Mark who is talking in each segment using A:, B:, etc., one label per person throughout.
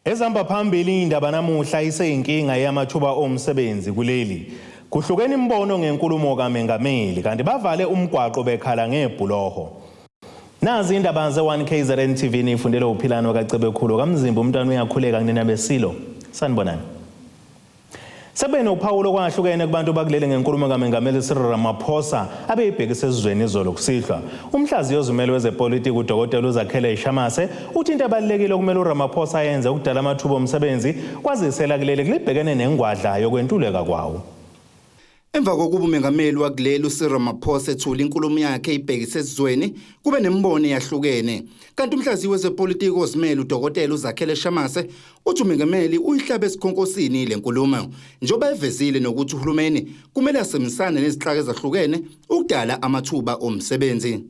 A: Ezihamba phambili indaba namuhla iseyinkinga yamathuba omsebenzi kuleli. Kuhlukene imibono ngenkulumo kaMengameli kanti bavale umgwaqo bekhala ngebhuloho. Nazi indaba ze-1 KZN TV nifundele uPhilani kaCebekhulu kaMzimba umntwana uyakhuleka kunina besilo. Sanibonani. Sekube nokuphawula okwahlukene kubantu bakuleli ngenkulumo kaMengameli Cyril Ramaphosa abeyibhekise esizweni izolo kusihlwa. Umhlaziyi ozimele wezepolitiki uDokotela uZakhele Shamase uthi into ebalulekile okumele uRamaphosa ayenze ukudala amathuba omsebenzi kwazise lakuleli kulibhekene nengwadla yokwentuleka kwawo.
B: Emva kokuba umengameli wakuleli uCyril Ramaphosa ethule inkulumo yakhe ibhekise esizweni, kube nemibono eyahlukene. Kanti umhlaziyi wezepolitiki ozimele uDokotela uZakhele Shamase uthi umengameli uyihlabe esikhonkosini le nkulumo njengoba evezile nokuthi uhulumeni kumele asebenzisane nezinhlaka ezahlukene ukudala amathuba omsebenzi.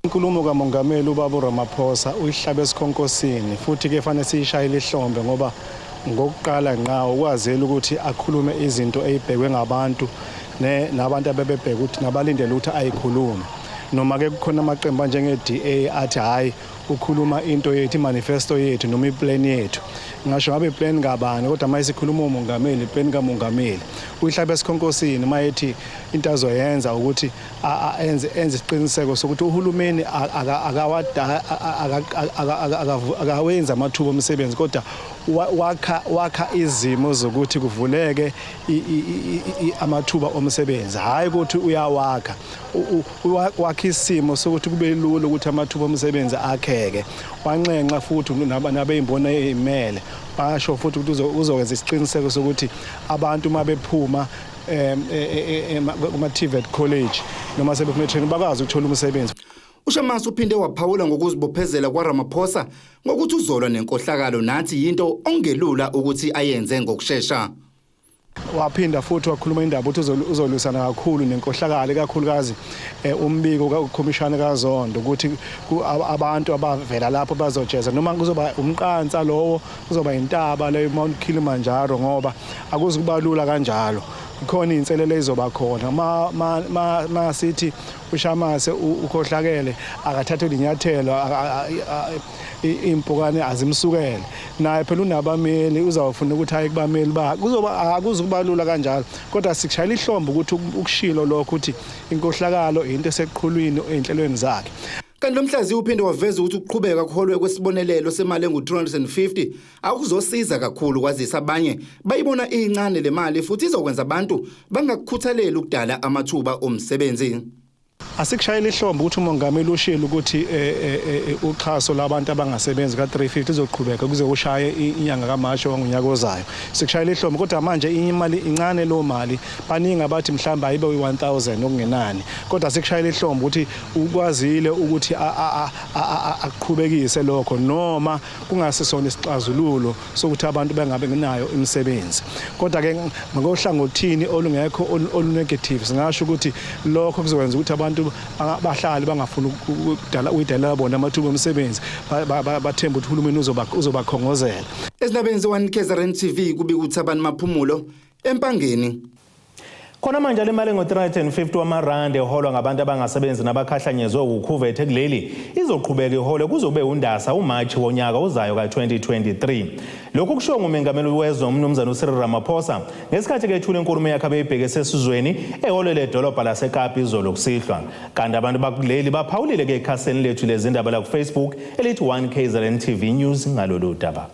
C: Inkulumo kaMongameli ubaba uRamaphosa uyihlabe esikhonkosini futhi ke fanele siyishayele ihlombe ngoba ngokuqala ngqa ukwazela ukuthi akhulume izinto eyibhekwe ngabantu nabantu abebebheka ukuthi nabalindele ukuthi ayikhulume. Noma ke kukhona amaqembu anjenge-DA athi hhayi, ukhuluma into yethu, imanifesto yethu noma iplan yethu. Ngasho ngabe iplan kabani, kodwa uma isikhuluma umongameli, iplan kamongameli. Uyihlabe esikhonkosini uma ethi into azoyenza ukuthi enze enze isiqiniseko sokuthi uhulumeni akawenzi amathuba omsebenzi, kodwa wakha izimo zokuthi kuvuleke amathuba omsebenzi, hhayi ukuthi uyawakha, wakha isimo sokuthi kube lula ukuthi amathuba omsebenzi akheke. Wanxenxa futhi nabey'mboni ey'mele, basho futhi ukuthi uzokwenza isiqiniseko sokuthi abantu uma bephuma kuma-TVET college noma sebephuma e-training bakwazi ukuthola umsebenzi.
B: UShamase uphinde waphawula ngokuzibophezela kwaRamaphosa ngokuthi uzolwa nenkohlakalo nathi yinto ongelula ukuthi ayenze ngokushesha.
C: Waphinda futhi wakhuluma indaba ukuthi uzolwisana kakhulu nenkohlakalo, ikakhulukazi umbiko kakhomishana kaZondo ukuthi abantu abavela lapho bazojeza noma kuzoba umqansa lowo, kuzoba intaba leyo Mount Kilimanjaro, ngoba akuzukuba lula kanjalo. Ikhona iy'nselelo ezizoba khona. Ma sithi uShamase ukhohlakele, akathathe inyathelo, iy'mpukane azimsukele. Naye phela unabameli, uzawufuna ukuthi aye kubameli bakhe. Kuzoba akuzukuba lula kanjalo, kodwa sikushayela ihlombe ukuthi ukushilo lokho ukuthi inkohlakalo into eseqhulwini ey'nhlelweni zakhe.
B: Kanti lo mhlaziyi uphinde waveza ukuthi ukuqhubeka kuholwe kwesibonelelo semali engu-350 akuzosiza kakhulu kwazisa abanye bayibona iyincane le mali futhi izokwenza abantu bangakukhuthaleli ukudala amathuba omsebenzi.
C: Asikushayela ihlombe ukuthi umongameli ushilo ukuthi uxhaso labantu abangasebenzi ka-350 izoqhubeka kuze kushaye inyanga kaMashi wangonyaka ozayo. Sikushayela ihlombe, kodwa manje imali incane leyo mali, baningi abathi mhlawumbe ayibe uyi-1000 okungenani, kodwa sikushayela ihlombe ukuthi ukwazile ukuthi aqhubekise lokho noma kungasisona isixazululo sokuthi abantu bengabe nayo imisebenzi. Kodwa-ke ngohlangothini olungekho olunegative singasho ukuthi lokho kuzokwenza ukuthi abantu bahlale bangafuni ukudalela bona amathuba omsebenzi, bathembe ukuthi uhulumeni uzobakhongozela.
B: Ezindabeni ze-1 KZN TV kubika uThabani Maphumulo eMpangeni.
A: Khona manje le mali engu-350 wamarandi eholwa ngabantu abangasebenzi nabakhahlanyezwe wukhuvethe kuleli izoqhubeka ihole kuze kube uNdasa uMarch wonyaka ozayo ka-2023. Lokhu kushiwo ngumengameli wezwe uMnumzane uCyril Ramaphosa ngesikhathi kethula inkulumo yakhe abeyibhekise esizweni ehholo ledolobha laseKapa izolo kusihlwa. Kanti abantu bakuleli baphawulile ke ekhasini lethu lezindaba la ku-Facebook elithi 1 KZN TV News ngalolu daba.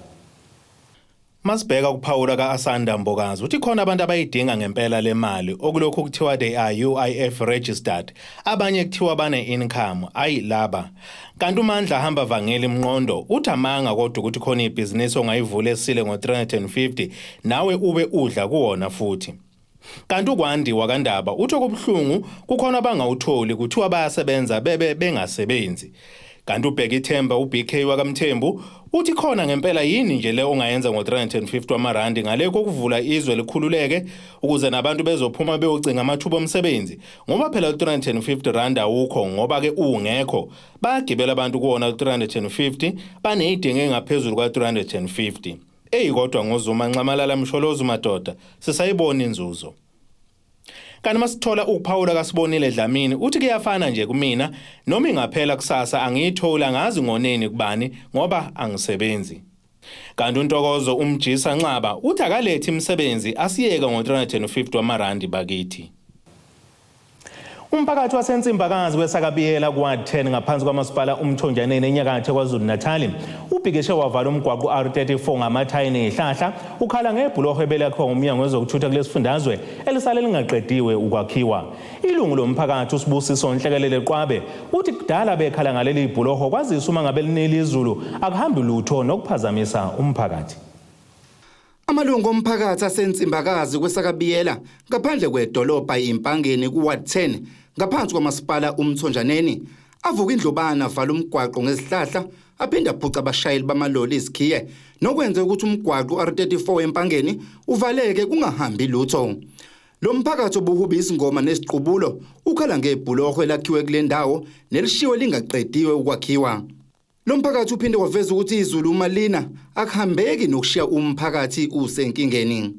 A: Masibheka ukuphawula ka-Asanda Mbokazi uthi khona abantu abayidinga ngempela le mali okulokhu kuthiwa they are UIF registered, abanye kuthiwa bane-income, ayi laba. Kanti uMandla Hamba Vangeli Mnqondo uthi amanga kodwa ukuthi khona ibhizinisi ongayivula esile ngo-350 nawe ube udla kuwona futhi. Kanti uKwandi wakaNdaba uthi okubuhlungu kukhona abangawutholi kuthiwa bayasebenza bebe bengasebenzi. Kanti uBheki Themba uBK wakaMthembu uthi khona ngempela yini nje le ongayenza ngo-350 wamarandi ngale kokuvula izwe likhululeke ukuze nabantu bezophuma beyocinga amathuba omsebenzi, ngoba phela u-350 rand awukho ngoba ke ungekho bayagibela abantu kuwona u-350 baneyidingo engaphezulu kwa-350. Eyi kodwa ngoZuma Nxamalala Msholozi madoda, sisayibona inzuzo. Kanti masithola ukuphawula kaSibonile Dlamini uthi kuyafana nje kumina noma ingaphela kusasa angiyitholi, angazi ngoneni kubani ngoba angisebenzi. Kanti uNtokozo uMjisa Nxaba uthi akalethi imisebenzi asiyeke ngo-350 wamarandi bakithi. Umphakathi waseNsimbakazi kwesakabiyela kwa 10 ngaphansi kwamasipala uMthonjaneni enyakatho KwaZulu-Natal ubhikishe wavala umgwaqo R34 ngamathayi nezihlahla ukhala ngebhuloho ebelakhiwa ngumnyango wezokuthutha kulesifundazwe elisale lingaqediwe ukwakhiwa. Ilungu lomphakathi uSibusiso Nhlekelele Qwabe uthi kudala bekhala ngaleli bhuloho kwazisa uma ngabe linile izulu akuhambi lutho nokuphazamisa umphakathi.
B: Amalungu omphakathi aseNsimbakazi kwesakabiyela ngaphandle kwedolobha iMpangeni ku-Ward 10 ngaphansi kwamasipala uMthonjaneni avuka indlobana avala umgwaqo ngezihlahla aphinde aphuca abashayeli bamaloli izikhiye nokwenze ukuthi umgwaqo R34 eMpangeni uvaleke kungahambi lutho. Lo mphakathi obuhuba izingoma neziqubulo ukhala ngebhuloho elakhiwe kule ndawo nelishiwe lingaqediwe ukwakhiwa. Lo mphakathi uphinde waveza ukuthi izulu uma lina akuhambeki nokushiya umphakathi usenkingeni.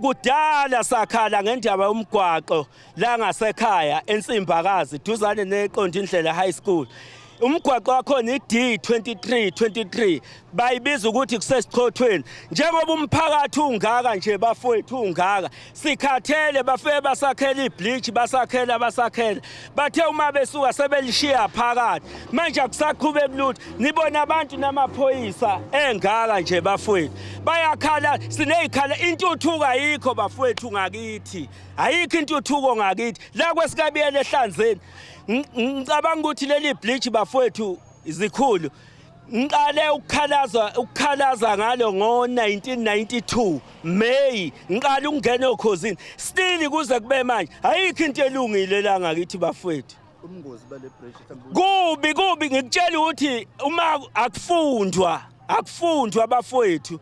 D: Kudala sakhala ngendaba yomgwaqo la ngasekhaya eNsimbakazi duzane neqonda indlela high school. Umgwaqo wakhona i-D23 23 bayibiza ukuthi kusesichothweni. Njengoba umphakathi ungaka nje bafowethu ungaka, sikhathele bafike basakhela ibridge basakhela basakhela. Bathe uma besuka sebelishiya phakathi. Manje akusaqhubeki lutho. Nibona abantu namaphoyisa engaka nje bafowethu. Bayakhala sinezikhala intuthuko ayikho bafowethu ngakithi. Ayikho intuthuko ngakithi. La kwesikabiyela ehlanzeni. Ngicabanga ukuthi leli bridge bafowethu izikhulu. Ngiqale ukukhalaza ngalo ngo-1992 May ngiqala ukungena okhozini still kuze kube manje ayikho into elungile la ngakithi bafowethu.
B: Ubungozi bale bridge
D: mhlawumbe Kubi ngikutshela ukuthi uma akufundwa bafowethu.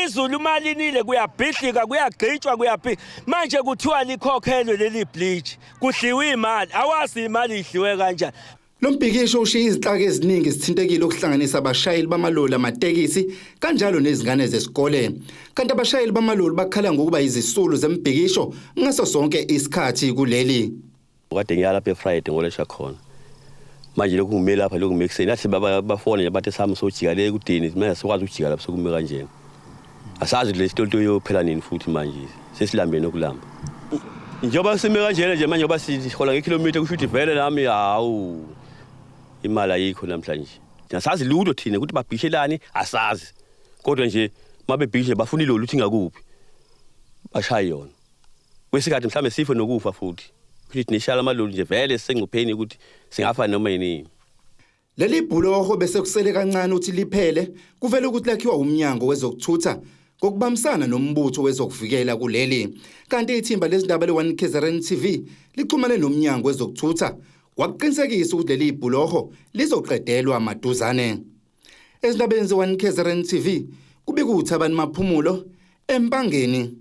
D: Izulu uma linile kuyabhidlika kuyagqitshwa kuyabhi. Manje kuthiwa likhokhelwe leli bridge kudliwe imali awazi imali idliwe kanjani.
B: Lo mbhikisho ushiye izinhlaka eziningi zithintekile okuhlanganisa abashayeli bamaloli amatekisi kanjalo nezingane zesikole. Kanti abashayeli bamaloli bakhala ngokuba izisulu zembhikisho ngaso sonke isikhathi kuleli.
E: Kade ngiya lapha eFriday ngolesha khona. Manje lokhu ngime lapha lokhu ngime ekuseni athi bafone nje bathi sami sojika le kudini manje sikwazi ukujika lapha sokume kanjena. Asazi le sitolto yophela nini futhi manje sesilambene nokulamba. Njengoba sime kanjena nje manje ngoba sihola ngekhilomitha kusho ukuthi vele nami hawu imali ayikho namhlanje. Asazi lutho thina ukuthi babhishelani asazi. Kodwa nje mabebhishe bafuna iloli ukuthi ingakuphi. Bashaye yona. Kwesikhathi mhlambe sife nokufa futhi. Ukuthi nishala amaloli nje vele sengcupheni ukuthi singafa noma yini.
B: Leli bhuloho bese kusele kancane ukuthi liphele kuvele ukuthi lakhiwa umnyango wezokuthutha ngokubambisana nombutho wezokuvikela kuleli. Kanti ithimba lezindaba le-1 KZN TV lixhumane nomnyango wezokuthutha wakuqinisekisa ukuthi leli bhuloho lizoqedelwa maduzane. Ezindabeni ze-1 KZN TV kubika uThabani Maphumulo eMpangeni.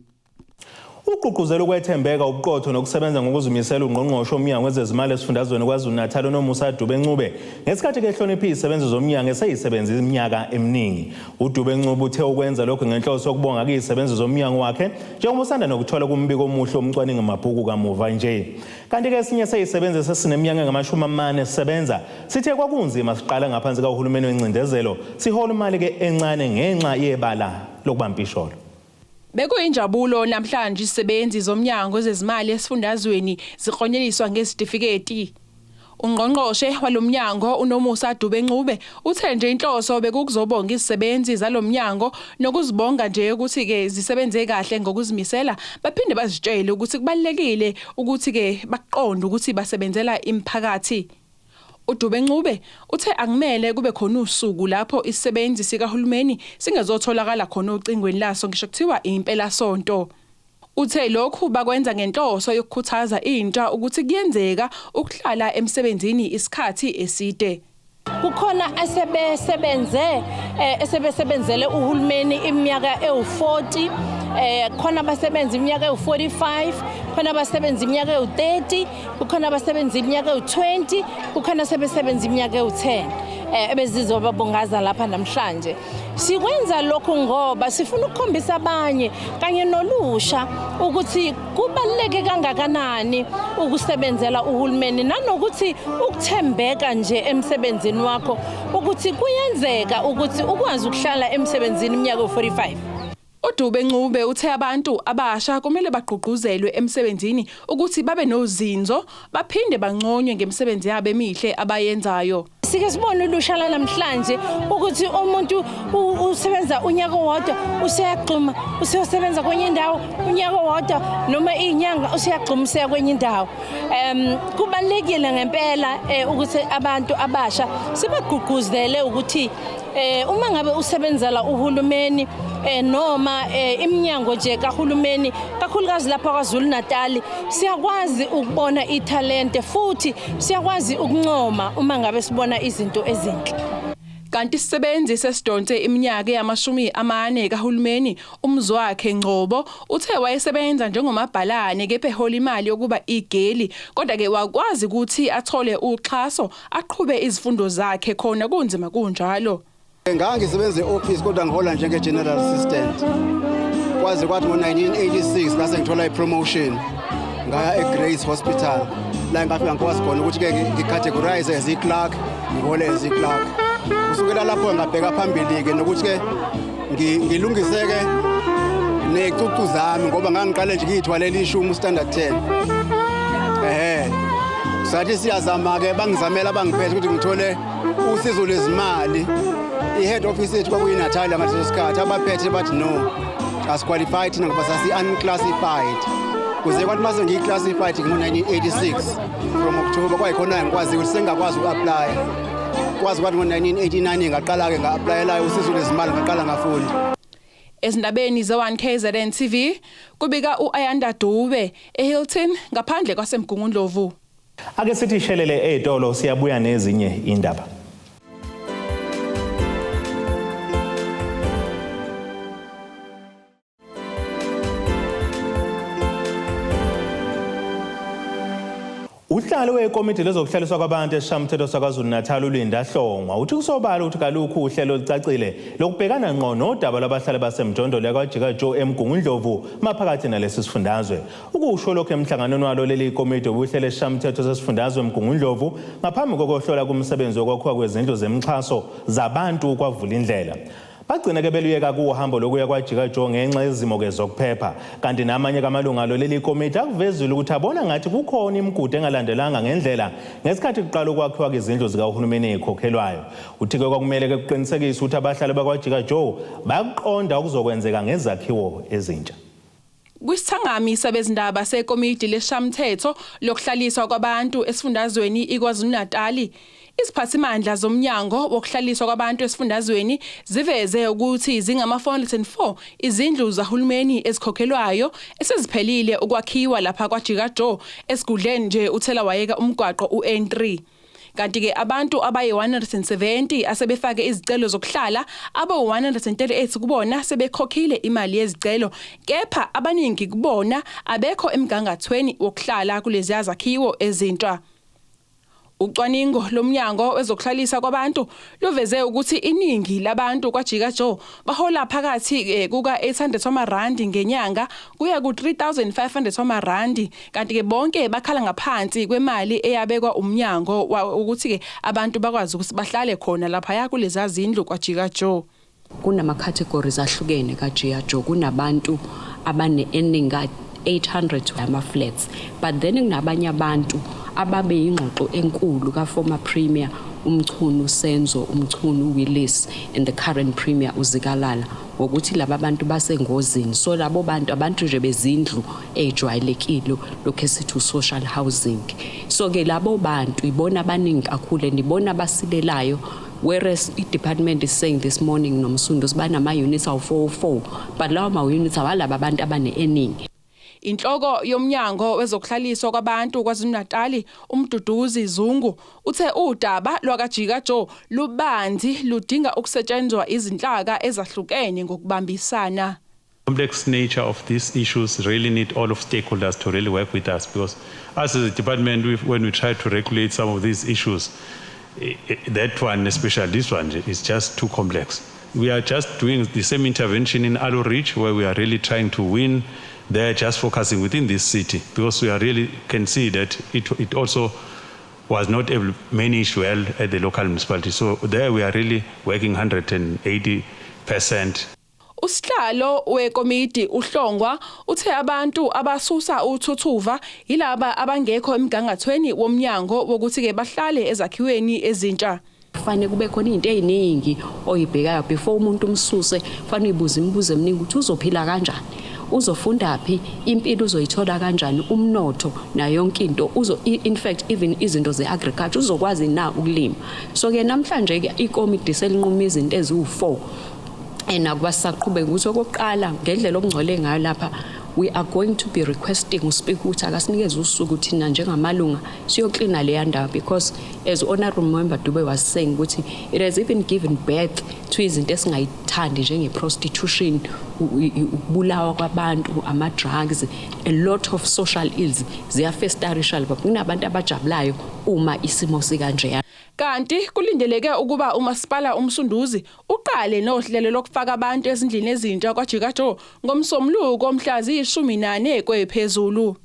A: Ugqugquzela ukwethembeka ubuqotho nokusebenza ngokuzimisela ungqongqoshe womnyango wezezimali esifundazweni KwaZulu-Natal uNomusa Dube-Ncube ngesikhathi kehlonipha izisebenzi zomnyango eseyisebenza iminyaka eminingi. uDube-Ncube uthe ukwenza lokhu ngenhloso yokubonga kuyizisebenzi zomnyango wakhe njengoba usanda nokuthola kumbiko omuhle womcwaningi mabhuku kamuva nje. Kanti-ke esinye seyisebenzi sesineminyaka engamashumi amane sisebenza sithe kwakunzima siqala ngaphansi kahulumeni wencindezelo sihola imali-ke encane ngenxa yebala lokubampisholo.
F: Bekuyinjabulo namhlanje izisebenzi zomnyango wezezimali esifundazweni ziklonyeliswa ngezitifiketi. Ungqongqoshe walomnyango uNomusa Dube-Ncube uthe nje inhloso bekukuzobonga izisebenzi zalomnyango nokuzibonga nje ukuthi ke zisebenze kahle ngokuzimisela baphinde bazitshele ukuthi kubalekile ukuthi ke baqonde ukuthi basebenzela imiphakathi. uDube-Ncube uthe akumele kube khona usuku lapho isisebenzi sikahulumeni singezotholakala khona ocingweni laso ngisho kuthiwa impela sonto. Uthe lokhu bakwenza ngenhloso yokukhuthaza intsha ukuthi kuyenzeka ukuhlala emsebenzini isikhathi eside.
G: Kukhona asebesebenze esebesebenzele uhulumeni iminyaka ewu40, khona abasebenza iminyaka ewu45, khona abasebenza iminyaka ewu30, kukhona abasebenza iminyaka ewu20, kukhona asebesebenza iminyaka ewu10. Ebezizobabungaza lapha namhlanje. Sikwenza lokhu ngoba sifuna ukukhombisa abanye kanye nolusha ukuthi kubaluleke kangakanani ukusebenzela uhulumeni, nanokuthi ukuthembeka nje emsebenzini wakho, ukuthi kuyenzeka ukuthi ukwazi ukuhlala emsebenzini iminyaka ewu-45.
F: uDube Ncube uthe abantu abasha kumele bagqugquzelwe emsebenzini ukuthi babe nozinzo, baphinde banconywe ngemisebenzi yabo emihle abayenzayo.
G: Sike sibone ulusha lanamhlanje ukuthi umuntu usebenza unyaka owodwa, useyagxuma useyosebenza kwenye indawo, unyaka owodwa noma iy'nyanga, useyagxuma useya kwenye indawo. Kubalulekile ngempela ukuthi abantu abasha sibagqugquzele ukuthi uma ngabe usebenzela uhulumeni noma iminyango nje kahulumeni, kakhulukazi lapha KwaZulu Natal, siyakwazi ukubona ithalente futhi siyakwazi ukuncoma uma ngabe sibona izinto ezinhle.
F: Kanti isisebenzi sesidonse iminyaka yama-40 kahulumeni, uMzwakhe Ngcobo, uthe wayesebenza njengomabhalane kepha ehola imali yokuba igeli, kodwa ke wakwazi ukuthi athole uxhaso aqhube izifundo zakhe khona kunzima kunjalo.
H: Ngangisebenza e-office kodwa ngihola njenge-general assistant. Kwaze kwathi ngo-1986 ngase ngithola i-promotion, ngaya e-Grace Hospital, la ngafika ngikwazi khona ukuthi-ke ngi-categorize as i-clerk, ngihole as i-clerk. Kusukela lapho ngabheka phambili-ke nokuthi-ke ngilungise-ke ney'cucu zami, ngoba ngangiqale nje ngiyithwalela ishumi, standard 10. Ehhe, sathi siyazama-ke, bangizamela bangiphethe ukuthi ngithole usizo lwezimali. I-head office yethu kwakuyiNatalia ngaleso sikhathi. Abaphethe bathi no, asi-qualified thina ngoba sasi-unclassified. Kuze kwathi mase ngiyi-classified ngo-1986 from October, kwayikhona ngikwazi ukuthi sengingakwazi uku-applya. Kwazi kwathi ngo-1989 ngaqala-ke nga-applyela usizo lwezimali, ngaqala ngafunda.
F: Ezindabeni ze-1 KZN TV, kubika uAyanda Dube eHilton ngaphandle kwaseMgungundlovu.
A: Ake sithi shelele ezitolo, siyabuya nezinye indaba. Uhlalo wekomiti lezokuhlaliswa kwabantu esishayamithetho saKwaZulu-Natal, uLinda Hlongwa, uthi kusobala ukuthi kalukho uhlelo olucacile lokubhekana ngqo nodaba lwabahlali basemjondolo yakwaJika Joe eMgungundlovu maphakathi nalesi sifundazwe. Ukusho lokhu emhlanganweni walo leli komiti obuhlele esishayamithetho sesifundazwe eMgungundlovu ngaphambi kokuhlola kumsebenzi wokwakhiwa kwezindlu zemixhaso zabantu kwavula indlela. Bagcina ke beluyeka kuhambo lokuya kwaJika Joe ngenxa yezimo ke zokuphepha. Kanti namanye kamalunga alo leli komiti akuvezile ukuthi abona ngathi kukhona imigudu engalandelanga ngendlela ngesikhathi kuqala ukwakhiwa kwezindlu zikahulumeni ezikhokhelwayo. Uthi-ke kwakumele ke kuqinisekise ukuthi abahlali bakwaJika Joe bayakuqonda okuzokwenzeka ngezakhiwo ezintsha.
F: Kwisithangami sabezindaba sekomiti leshamthetho lokuhlaliswa kwabantu esifundazweni iKwaZulu-Natali, iziphathimandla zomnyango wokuhlaliswa kwabantu esifundazweni ziveze ukuthi zingama-404 izindlu zahulumeni ezikhokhelwayo eseziphelile ukwakhiwa lapha kwaJika Joe, esigudleni nje uthela wayeka umgwaqo u-N3. Kanti-ke abantu abayi-170 asebefake izicelo zokuhlala, abo-138 kubona sebekhokhile imali yezicelo, kepha abaningi kubona abekho emgangathweni wokuhlala kuleziya zakhiwo ezintsha. Ucwaningo lomnyango wezokuhlalisa kwabantu luveze ukuthi iningi labantu kwaJika Joe bahola phakathi kuka 800 wamarandi ngenyanga kuya ku 3500 wamarandi, kanti ke bonke bakhala ngaphansi kwemali eyabekwa umnyango ukuthi ke abantu bakwazi ukuthi bahlale khona lapha kuleza zindlu kwaJika Joe.
I: Kunama categories ahlukene kaJika Joe. Kunabantu abane earning ka 800 ama flats, but then kunabanye abantu ababe ingxoxo enkulu ka former premier uMchunu, Senzo uMchunu Willis, and the current premier uZikalala, ngokuthi laba bantu basengozini. So labo bantu, abantu nje bezindlu ejwayelekile, lokho esithi social housing. So ke labo bantu ibona abaningi kakhulu and ibona abasilelayo, whereas i-department is saying this morning noMsunduzi banama-units awu-404, but lawo ma-units awalaba abantu abane-earning.
F: Inhloko yomnyango wezokuhlaliswa kwabantu KwaZulu-Natal, uMduduzi Zungu, uthe udaba lwakaJika Joe lubanzi, ludinga ukusetshenzwa izinhlaka ezahlukene ngokubambisana.
J: Complex nature of these issues really need all of stakeholders to really work with us, because us as a department, when we try to regulate some of these issues, That one, especially this one, is just too complex. We are just doing the same intervention in Aloe Ridge, where we are really trying to win. They're just focusing within this city because we are really can see that it also was not able managed well at the local municipality. So there we are really working 180%.
F: Usihlalo wekomiti uHlongwa uthe abantu abasusa uthuthuva yilaba abangekho emgangathweni womnyango wokuthi ke bahlale ezakhiweni ezintsha.
I: Kufanele kube khona izinto eziningi oyibhekayo before umuntu umsuse. Kufanele uyibuze imibuzo eminingi ukuthi uzophila kanjani, uzofunda phi, impilo uzoyithola kanjani, umnotho nayo yonke into uzo, in fact even izinto ze-agriculture, uzokwazi na ukulima. So ke namhlanje ke ikomiti selinquma izinto eziwu-4, nakuba sisaqhubeka, ukuthi okokuqala, ngendlela okungcole ngayo lapha, we are going to be requesting uspeaker ukuthi akasinikeze usuku thina njengamalunga siyoklina leya ndawo, because as Honorable Member Dube was saying ukuthi it has even given birth to izinto esingayithandi njenge-prostitution, ukubulawa kwabantu, ama-drugs, a lot of social ills ziyafesterisha lapha. Kunabantu abajabulayo uma isimo sikanjeya.
F: Kanti kulindeleke ukuba umasipala uMsunduzi uqale nohlelo lokufaka abantu ezindlini ezintsha kwaJikajo ngomsombuluko mhla ziyi-14 kwephezulu.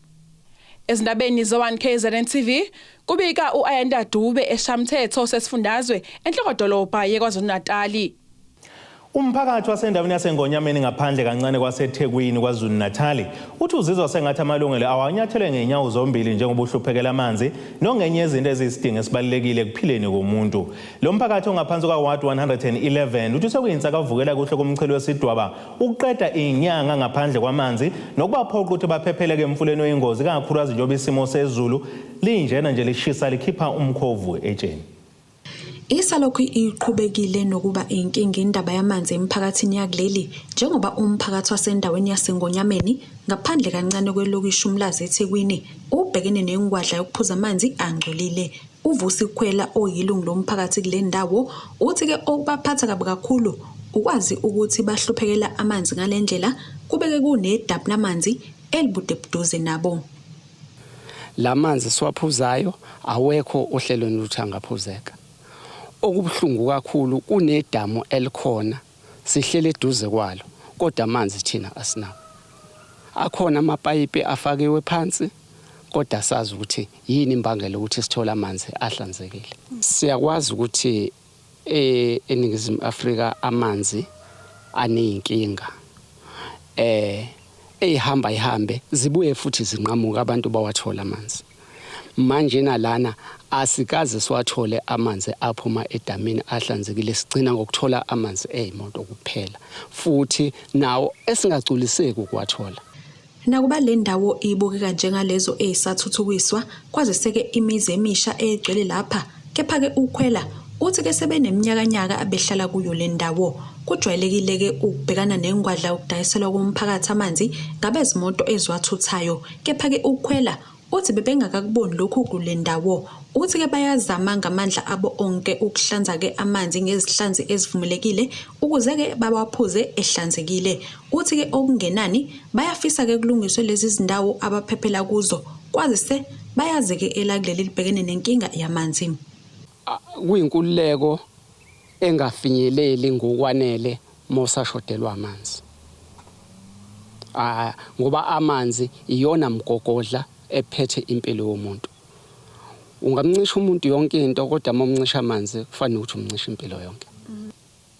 F: Ezindabeni ze-1 KZN TV, kubika uAyanda Dube eShamthetho sesifundazwe, enhlokodolobha yeKwaZulu-Natali.
A: Umphakathi wasendaweni yaseNgonyameni, ngaphandle kancane kwaseThekwini, KwaZulu-Natal, uthi uzizwa sengathi amalungelo awanyathelwe ngezinyawo zombili njengoba uhluphekela amanzi nongenye yezinto eziyisidingo esibalulekile ekuphileni komuntu. Lo mphakathi ongaphansi kwa-ward 111 uthi sekuyinsakavukela kuhle komchelo wesidwaba ukuqeda inyanga ngaphandle kwamanzi nokubaphoqa ukuthi baphepheleke emfuleni oyingozi, kakhulukazi njengoba isimo sezulu linjena nje lishisa likhipha umkhovu etsheni.
K: Isalokhu iqhubekile nokuba inkinga indaba yamanzi emphakathini yakuleli, njengoba umphakathi wasendaweni yaseNgonyameni, ngaphandle kancane kwelokishi uMlazi eThekwini, ubhekene nengwadla yokuphuza amanzi angcolile. UVusi Khwela, oyilungu lomphakathi kule ndawo, uthi-ke okubaphatha kabi kakhulu ukwazi ukuthi bahluphekela amanzi ngale ndlela kubeke kunedamu lamanzi elibude buduze nabo.
L: Lamanzi siwaphuzayo awekho ohlelweni ukuthi angaphuzeka. Okubuhlungu kakhulu, kunedamu elikhona, sihlele eduze kwalo, kodwa amanzi thina asinawo. Akhona amapayipi afakiwe phansi, kodwa sazi ukuthi yini imbangela ukuthi sithole amanzi ahlanzekile. Siyakwazi ukuthi eNingizimu Afrika amanzi aneyinkinga eyihamba ihambe zibuye futhi zinqamuka, abantu bawathola amanzi. Manje nalana asikaze siwathole amanzi aphuma edamini ahlanzekile. Sigcina ngokuthola amanzi eyimoto kuphela, futhi nawo esingagculiseki ukuwathola.
K: Nakuba le ndawo ibukeka njengalezo ezisathuthukiswa, kwaziseke imizi emisha egcwele lapha, kepha-ke uKhwela uthi-ke sebeneminyakanyaka abehlala kuyo le ndawo. Kujwayelekile-ke ukubhekana nengwadla yokudayiselwa komphakathi amanzi ngabezimoto eziwathuthayo, kepha-ke uKhwela uthi bebengakakuboni lokhu kule ndawo. Uthi-ke bayazama ngamandla abo onke ukuhlanza-ke amanzi ngezihlanzi ezivumelekile ukuze-ke bawaphuze ehlanzekile. Uthi-ke okungenani bayafisa-ke kulungiswe lezi zindawo abaphephela kuzo, kwazise bayazi-ke elakuleli libhekene nenkinga yamanzi.
L: Kuyinkululeko engafinyeleli ngokwanele mosashodelwa amanzi, ah, ngoba amanzi iyona mgogodla ephethe impilo yomuntu. Ungamncisha umuntu yonke into, kodwa uma umncisha amanzi kufanele ukuthi umncishe impilo yonke.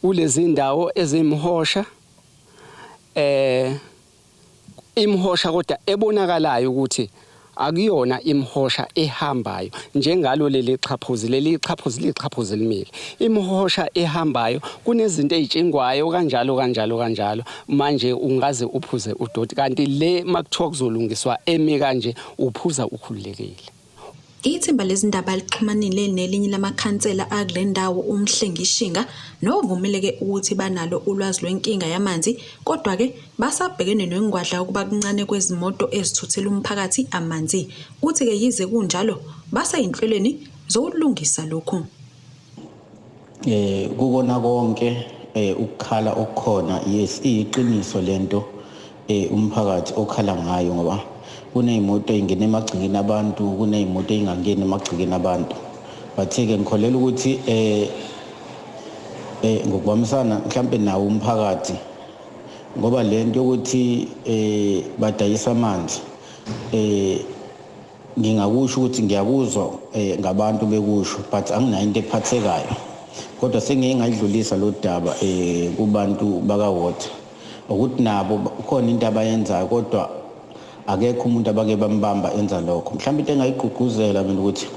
L: Kulezi ndawo ezimhosha, imhosha kodwa ebonakalayo ukuthi akuyona imhosha ehambayo njengalo leli xhaphozi. Leli xhaphozi lixhaphozi limile. Imhosha ehambayo kunezinto ezitshingwayo kanjalo kanjalo kanjalo, manje ungaze uphuze udoti, kanti le makuthiwa kuzolungiswa emi kanje, uphuza ukhululekile.
K: Ithimba lezindaba lixhumanile nelinye lamakhansela akule ndawo, uMhlengishinga, novumile-ke ukuthi banalo ulwazi lwenkinga yamanzi, kodwa-ke basabhekene nengwadla yokuba kuncane kwezimoto ezithuthela umphakathi amanzi. Uthi-ke yize kunjalo baseyinhlelweni zokulungisa lokhu.
M: Kukona konke ukukhala okukhona, yes, iyiqiniso lento umphakathi okhala ngayo, ngoba kuneyimoto ey'ngena emagcekeni abantu, kuneyimoto ey'ngangeni emagcekeni abantu. But-ke ngikholela ukuthi ngokubambisana mhlampe nawo umphakathi, ngoba lento yokuthi badayisa amanzi, ngingakusho ukuthi ngiyakuzwa ngabantu bekusho, but anginayo into ephathekayo, kodwa sengike ngayidlulisa lo daba kubantu baka-water ukuthi nabo khona into abayenzayo, kodwa akekho umuntu abake bambamba enza lokho. Mhlawumbe into engayigqugquzela mina ukuthi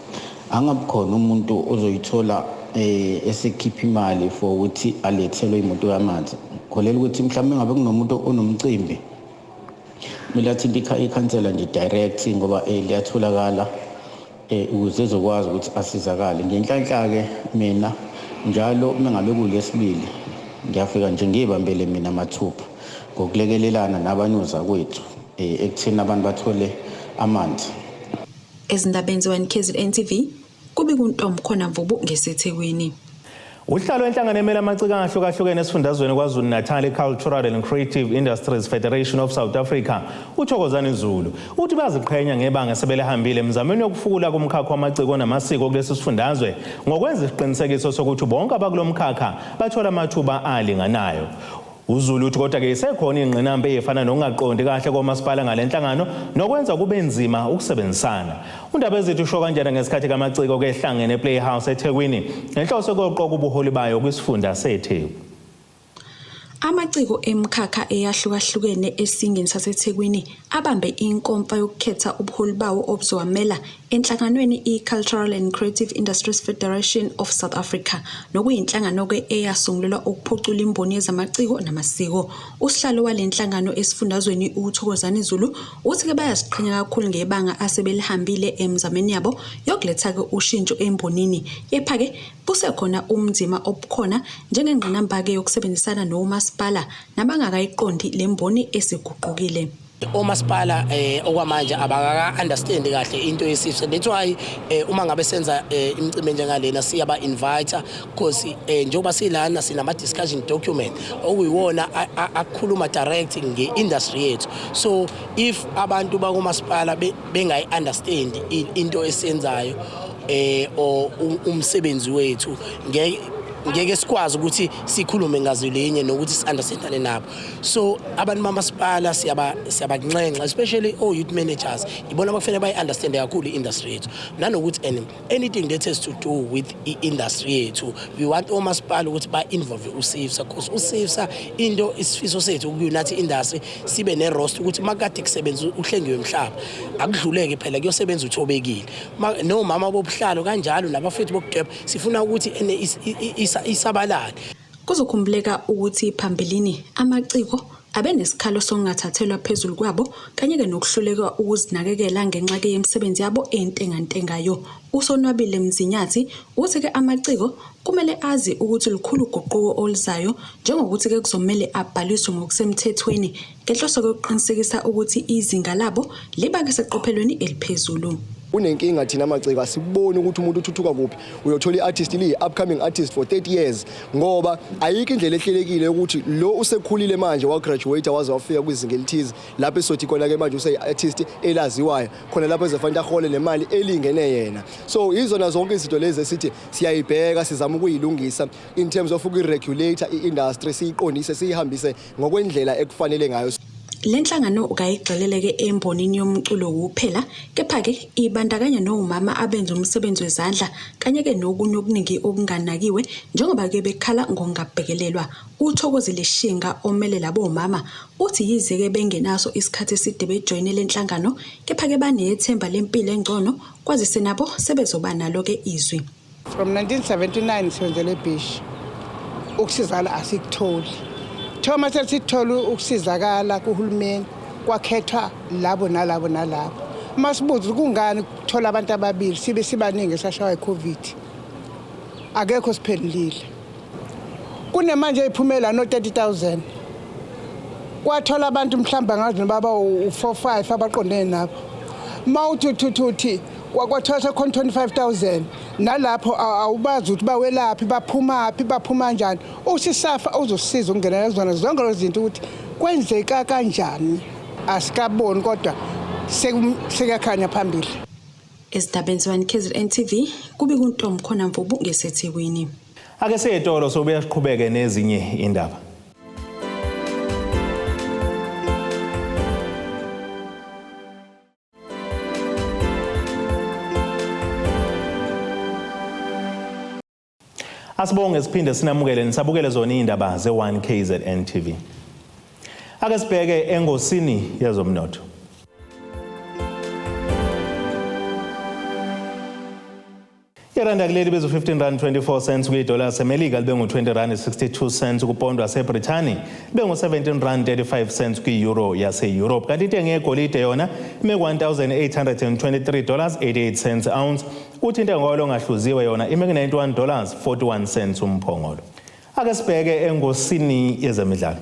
M: angabi khona umuntu ozoyithola esekhipha imali for ukuthi alethelwe imoto yamanzi. Ngikholela ukuthi mhlawumbe ngabe kunomuntu onomcimbi, kumele athinte ikhansela nje direct, ngoba liyatholakala, ukuze ezokwazi ukuthi asizakale. Ngenhlanhla-ke mina njalo uma ngabe kulesibili ngiyafika nje ngiyibambele mina mathupha ngokulekelelana nabanye ozakwethu ekutheni abantu bathole amanzi.
K: Ezindabeni ze-1 KZN TV, kubika uNtombi Khona Mvubu ngeseThekwini.
A: Uhlalo enhlangano emele amaciko ahlukahlukene esifundazweni KwaZulu-Natal, i-Cultural and Creative Industries Federation of South Africa, uThokozani Zulu, uthi baziqhenya ngebanga sebelihambile emzamweni yokufukula kumkhakha wamaciko namasiko kulesi sifundazwe ngokwenza isiqinisekiso sokuthi bonke abakulo mkhakha bathola amathuba alinganayo. UZulu uthi kodwa-ke isekhona ingqinamba ey'fana nokungaqondi kahle komasipala ngale nhlangano nokwenza kube nzima ukusebenzisana. UNdabezethu usho kanjena ngesikhathi kamaciko kehlangene ePlayhouse eThekwini ngenhloso yokuqoka ubuholi bayo kwisifunda seTheku.
K: Amaciko emikhakha eyahlukahlukene esingeni saseThekwini abambe inkomfa yokukhetha ubuholi bawo obuzowamela enhlanganweni i-Cultural and Creative Industries Federation of South Africa, nokuyinhlangano-ke eyasungulelwa ukuphucula imboni yezamaciko namasiko. Usihlalo wale nhlangano esifundazweni uThokozani Zulu uthi-ke bayaziqhenya kakhulu ngebanga asebelihambile emizameni yabo yokuletha-ke ushintsho embonini. Kepha-ke busekhona umnzima obukhona njengengqinamba-ke yokusebenzisana nomasipala nabangakayiqondi le mboni esiguqukile.
N: Omasipala okwamanje abakaka understand kahle into yesifo. That's why uma ngabe senza imicimbi njengalena siyaba invite, because njengoba silana sinama discussion document okuyiwona akhuluma direct ngeindustry yethu. So if abantu bakumasipala bengayi understand into esenzayo or umsebenzi wethu, ngeke sikwazi ukuthi sikhulume ngazwi linye nokuthi si-understandane nabo. So abantu bamasipala siyabanxenxa, especially o-youth managers, ibona abakufanele bayi-understande kakhulu i-industry yethu, nanokuthi and anything that has to do with i-industry yethu, we want omasipala ukuthi ba-involve uSIFSA, because uSIFSA into isifiso sethu uku-unite industry, sibe ne-roster ukuthi makade kusebenza uHlengiwe Mhlaba, akudluleke phela kuyosebenza uThobekile, nomama bobuhlalo kanjalo, nabafethu bokudweba. Sifuna ukuthi ene isabalale.
K: Kuzokhumbuleka ukuthi phambilini amaciko abenesikhalo sokungathathelwa phezulu kwabo kanye-ke nokuhluleka ukuzinakekela ngenxa-ke yemisebenzi yabo entengantengayo. USonwabile Mzinyathi uthi-ke amaciko kumele azi ukuthi lukhulu uguquko oluzayo, njengokuthi-ke kuzomele abhaliswe ngokusemthethweni ngenhloso yokuqinisekisa ukuthi izinga labo liba-ke seqophelweni eliphezulu.
O: Kunenkinga, thina amaciko asiboni ukuthi umuntu uthuthuka kuphi. Uyothola i-artist liyi-upcoming artist for 30 years, ngoba ayikho indlela ehlelekile yokuthi lo usekhulile manje, wagraduate, waze wafika kwizinga elithize lapho esothi khona-ke manje useyi-artist elaziwayo, khona lapho ezofanele ahole nemali elingene yena. So izona zonke izinto lezi esithi siyayibheka, sizama ukuyilungisa in terms of ukuyiregulate i-industry, siyiqondise, siyihambise ngokwendlela ekufanele ngayo.
K: Le nhlangano kayigxilele-ke embonini yomculo kuphela, kepha-ke ibandakanya nomama abenza umsebenzi wezandla kanye-ke nokunye okuningi okunganakiwe njengoba-ke bekhala ngokungabhekelelwa. UThokozile Shinga omele labo mama uthi yize-ke bengenaso isikhathi eside bejoyine le nhlangano, kepha-ke banethemba lempilo engcono kwazise nabo sebezoba nalo-ke izwi.
P: From 1979 sibenzele ebhishi, ukusizakala asikutholi. Thoma sesithola ukusizakala kuhulumeni, kwakhethwa labo nalabo nalabo. Uma sibuza kungani kuthola abantu ababili sibe sibaningi esashawa i-COVID, akekho siphendulile. Kunemanje eyiphumela no-30 000, kwathola abantu mhlawumbe angazi nobaba u-4 5 abaqondene nabo. Uma uthi uthi uthi kwathola sekhona 25 000, nalapho awubazi ukuthi bawelaphi, baphumaphi, baphuma kanjani. Usisafa uzosiza ukungenela kuzona zonke lezi zinto ukuthi kwenzeka kanjani, asikaboni, kodwa sekuyakhanya phambili.
K: Ezindabeni ze-1 KZN TV kubika uNtomkhona Mvubu ngeseThekwini.
A: Ake siye etolo sobuya siqhubeke nezinye indaba. Asibonge siphinde sinamukele nisabukele zona izindaba ze-1 KZN TV. Ake sibheke engosini yezomnotho. Iranda kuleli bizu 15 rand 24 cents kwidola yaseMelika libe ngu-20 rand 62 cents kupondo waseBrithani libe ngu-17 rand 35 cents kwi-euro yase-Europe kanti intengo yegolide yona ime ku-1823 dollars 88 cents ounce kuthi intengo yalo ongahluziwe yona ime ku-91 dollars 41 cents umphongolo. Ake sibheke engosini yezemidlalo.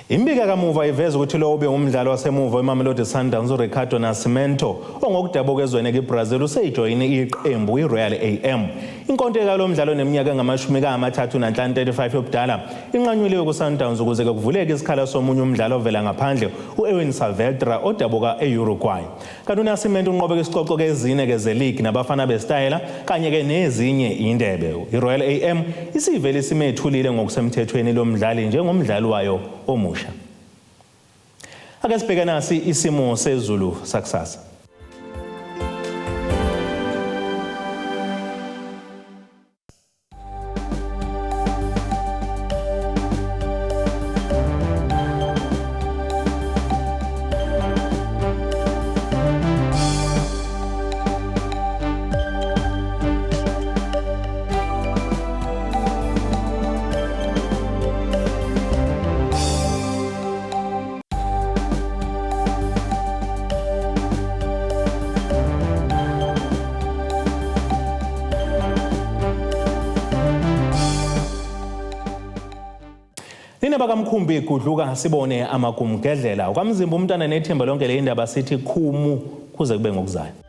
A: Imbiko kamuva iveza ukuthi lo ube umdlalo wasemuva weMamelodi Sundowns uRicardo Nascimento ongokudabuka ezweni eBrazil useyijoyine iqembu iRoyal AM. Inkontileka lo mdlalo neminyaka engamashumi 35 yobudala inqanyuliwe kuSundowns ukuze ke kuvuleke isikhala somunye umdlalo ovela ngaphandle u-Ewin Saavedra odabuka e-Uruguay. Kanti uNascimento unqobe isicoco kezine ke ze-league nabafana besitayela kanye ke nezinye indebe. I-Royal AM isivele simethulile ngokusemthethweni lo mdlali njengomdlali wayo omusha. Ake sibheke nasi isimo sezulu sakusasa. Nina bakamkhumbi gudluka sibone amagumgedlela kwamzimba umntana nethemba lonke le indaba sithi khumu kuze kube ngokuzayo.